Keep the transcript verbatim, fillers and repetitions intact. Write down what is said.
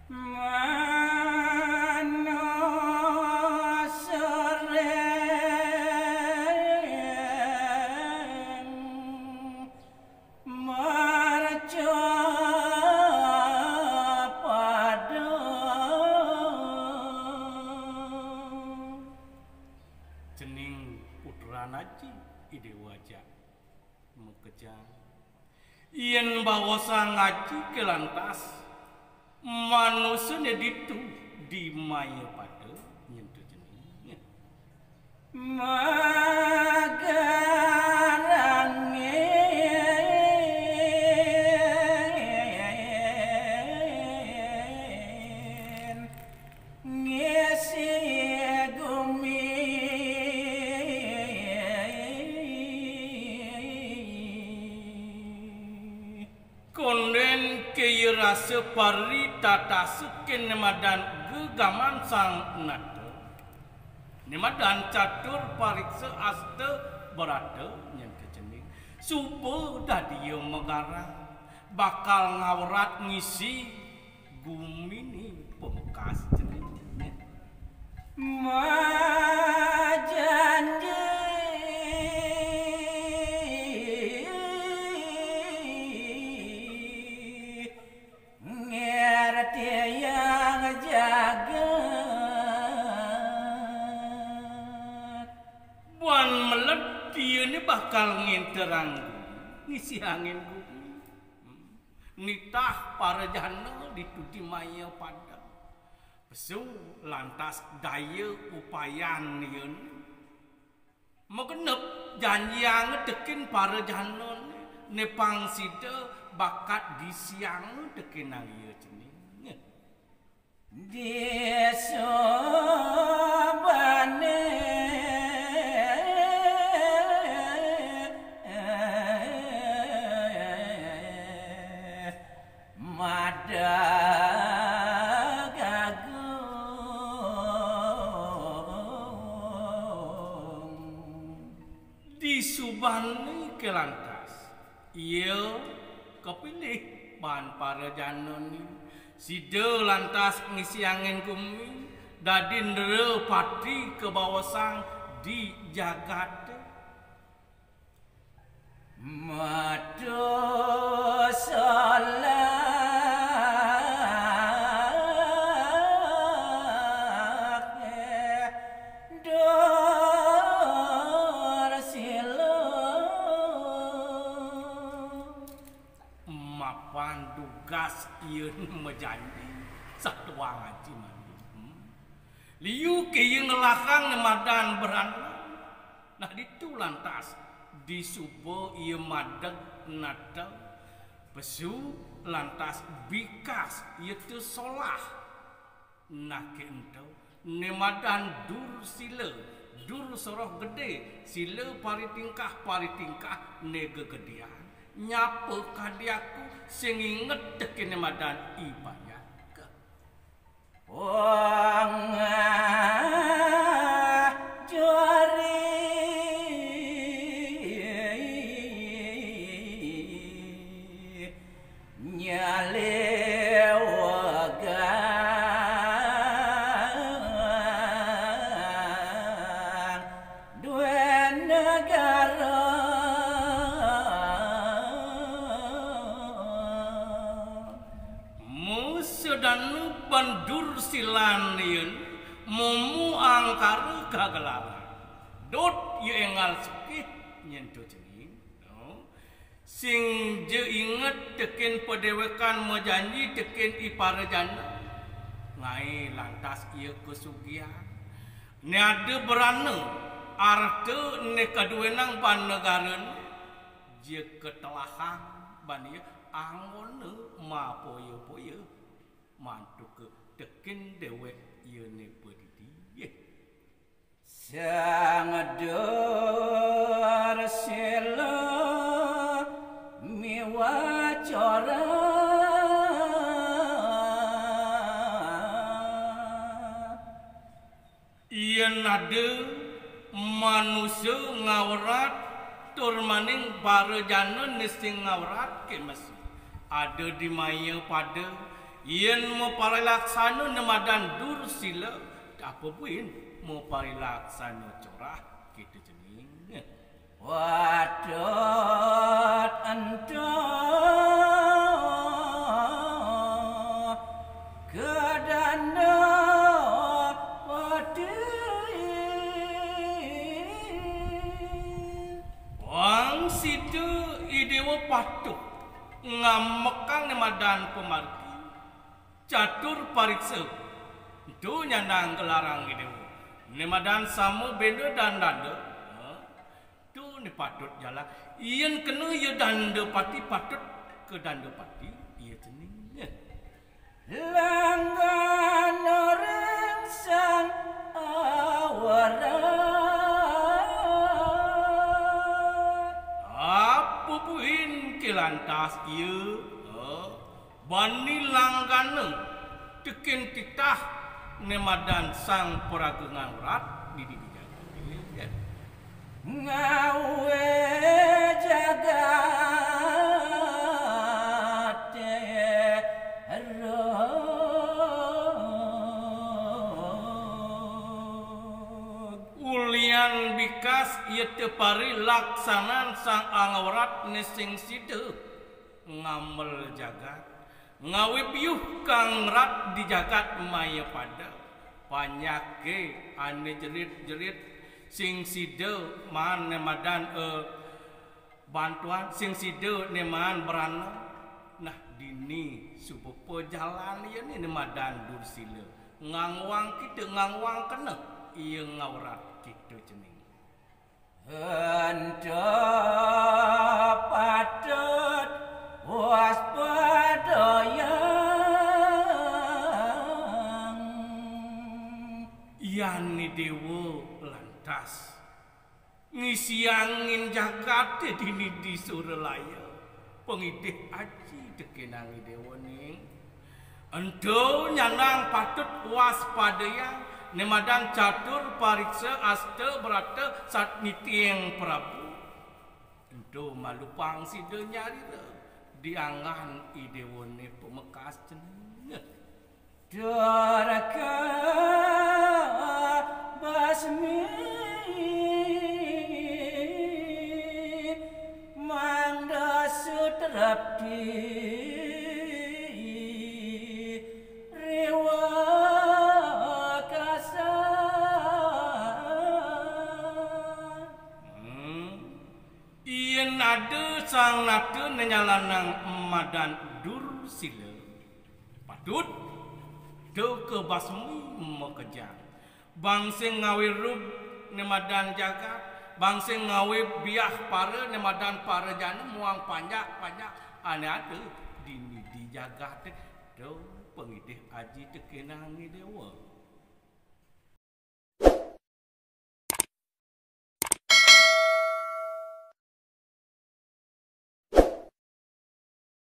Manusring mercapada. Cening putran aji, I Déwa Ajak. Makejang. Yén baosang aji ké lantas, manusané ditu di maya pada nyentuh cening. Magarangin ngisi gumi. Kondén ké ya rasa paritatasa ké né madan gegaman sang nata. Né madan catur pariksa asta brata nyentuh cening. Suba dadi ya magarang bakal ngawrat ngisi guminé pamekas cening. Majanji ngertiang jagat. Buan meled iyané bakal ngenterang gumi, ngisi angin gumi. Hmm. Nitah para jana ditu di maya pada. Pesu lantas daya upayan iyané. Magenep janjiang tekén para jana né, né pang sida bakat gisiang tekén iya cening. Di subané madag agung. Di subané ké lantas, iya kapilih baan para janané. Sida lantas ngisi angin gumi, dadi nera pati kabaosang di jagaté. Metu solak Dursila. Mapan dugas iyané majanji, satuang aji mandu. Hmm. Liu ké iya ngelahang né madan berana. Nah, ditu lantas disuba iya madeg nata. Pesu lantas bikas iya té solah. Nah, ké ento, né madan Dursila, dur soroh gedé, sila paritingkah, paritingkah né gegedéan. Nyapa kadi aku sing inget tekén né madan I Bayaka. Wong ajori nyalewagang dué negara. Musadana ban Dursilan yén momo angkara kagelaran. Dot ya énggal sukih nyentuh cening. No. Sing ja inget tekén padéwékan majanji tekén i para jana. Ngaé lantas ia kasugihan. Né ada berana, arta né kaduénang ban negarané, ja katelahang ban ia anggona mapoya-poya. Mantuka tekén déwék iyané padidi. Sang Dursila miwacana. Yén ada manusa ngawrat tur maning para jana né sing ngawrat ké masi. Ada di maya pada, Yén maparilaksana né madan Dursila, apa buin maparilaksana corah, kéto cening. Patut ento ka danda pati. Wang sida I Déwa patut ngamekang né madan pamargi, catur pariksa. Ento nyandang gelarang I Déwa. Né madan sama béda dan danda. Ha? Tu né patut jalan. Yén kena ia danda pati, patut ka danda pati, ia cening. Langgana ring sang awrat. Apa buin ké lantas ia? Ha? Bani langgana tekén titah né madan sang paraga ngawrat di, di, di jagat. Ngawé jagaté rog. Ulian bikas ia tepari laksanan sang angawrat né sing sida ngamel jagat. Ngawé biuh kang rat di jagat maya pada. Panjaké ané jerit-jerit sing sida maan né madan, eh, bantuan, sing sida né maan brana. Nah, dini suba pajalan ia né, né madan Dursila. Ngangwang kita, ngangwang kena ia ngawrat kita cening. Ento patut waspadayang. Yan I Déwa lantas ngisiangin jagaté dini di Suralaya. Pangidih aji tekénang I Déwa ning. Ento nyandang patut waspadayang né madan catur pariksa asta brata sat nitiang Prabu. Ento malu pang sida nyarira dianggan I Déwané pamekas cening. Durga basmi mangda sutrepti riwa kasar. Hmm. Yén ada sang nata né nyalanang madan Dursila, patut da ka basmi makejang. Bang sing ngawé rug né madan jagat, bang sing ngawé biah para né madan para jana muang panjak-panjak ané ada dini di jagaté, da pangidih aji tekénang I Déwa.